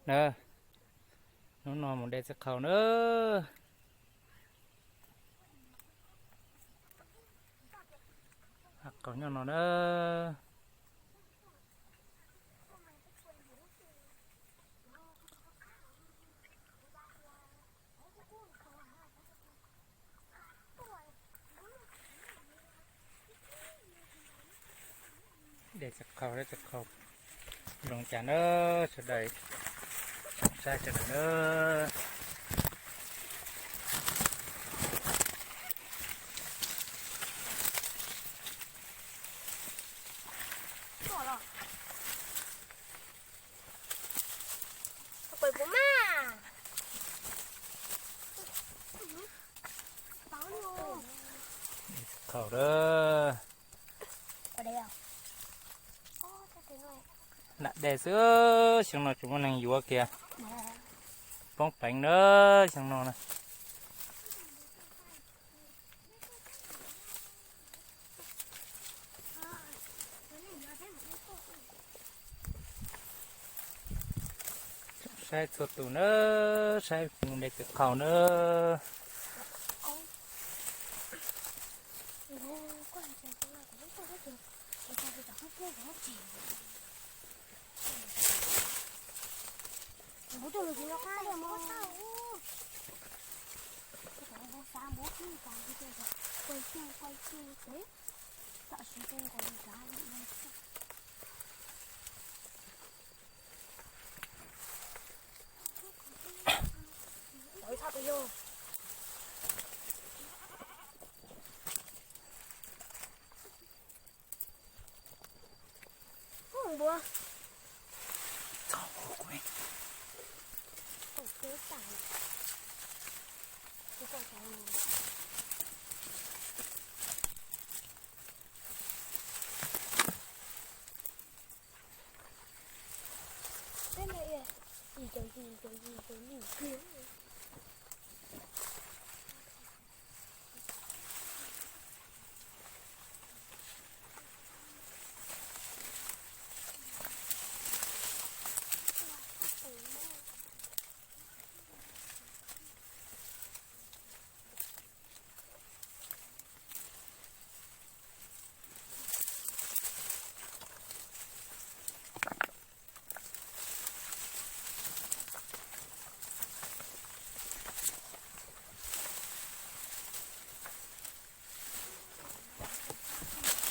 Na, hnub no mus de txiv qhaus na. Qhaus nyob no na. De txiv qhaus, de txiv qhaus zoo cas na, sawv daws saib sawv daws na. Qhaus a, lam de xwb, xyoo no tsis muaj neeg yuav kiag, poob peev na, xyoo no na. Saib txhua tus na, saib kuv de txiv qhaus na.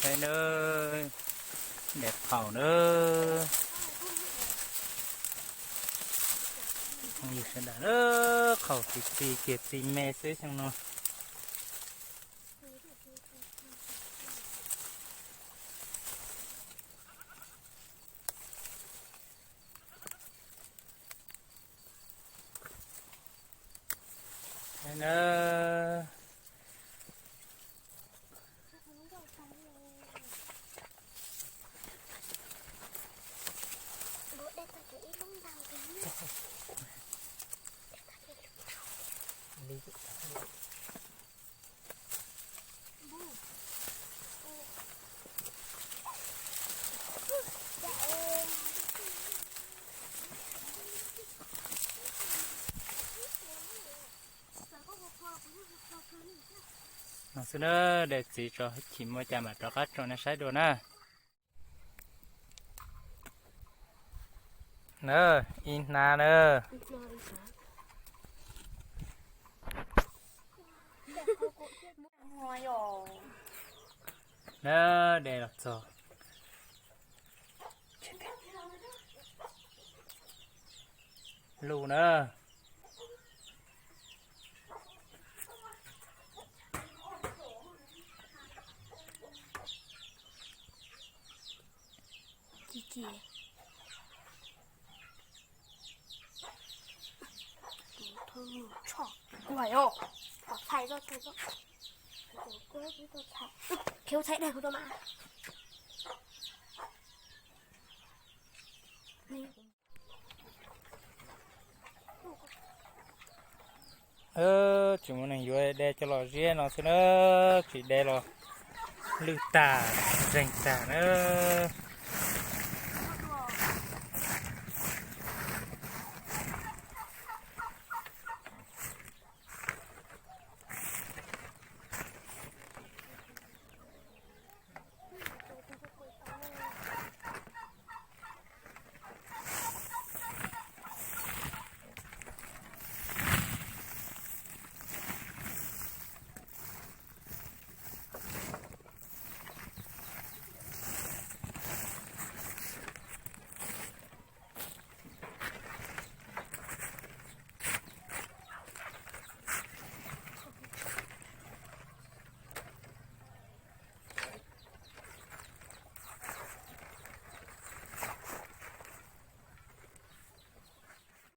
Saib nawb, de qhaus nawb. Phooj ywg sawv daws, qhaus txi txi kiag, txi me xwb xyoo no. No xwb na, de txiv tso, chim muaj cas mam rov qab tso nej saib dua na. Na, ib hnab na. Na, de los txog lub na. Ci ci. Thaij os, thaij os, thaij os. Khiav thaij dag kuv rau mas. Tsis muaj neeg yuav, de coj los ziab no xwb na, tsis de los lwj tag, zeeg tag na.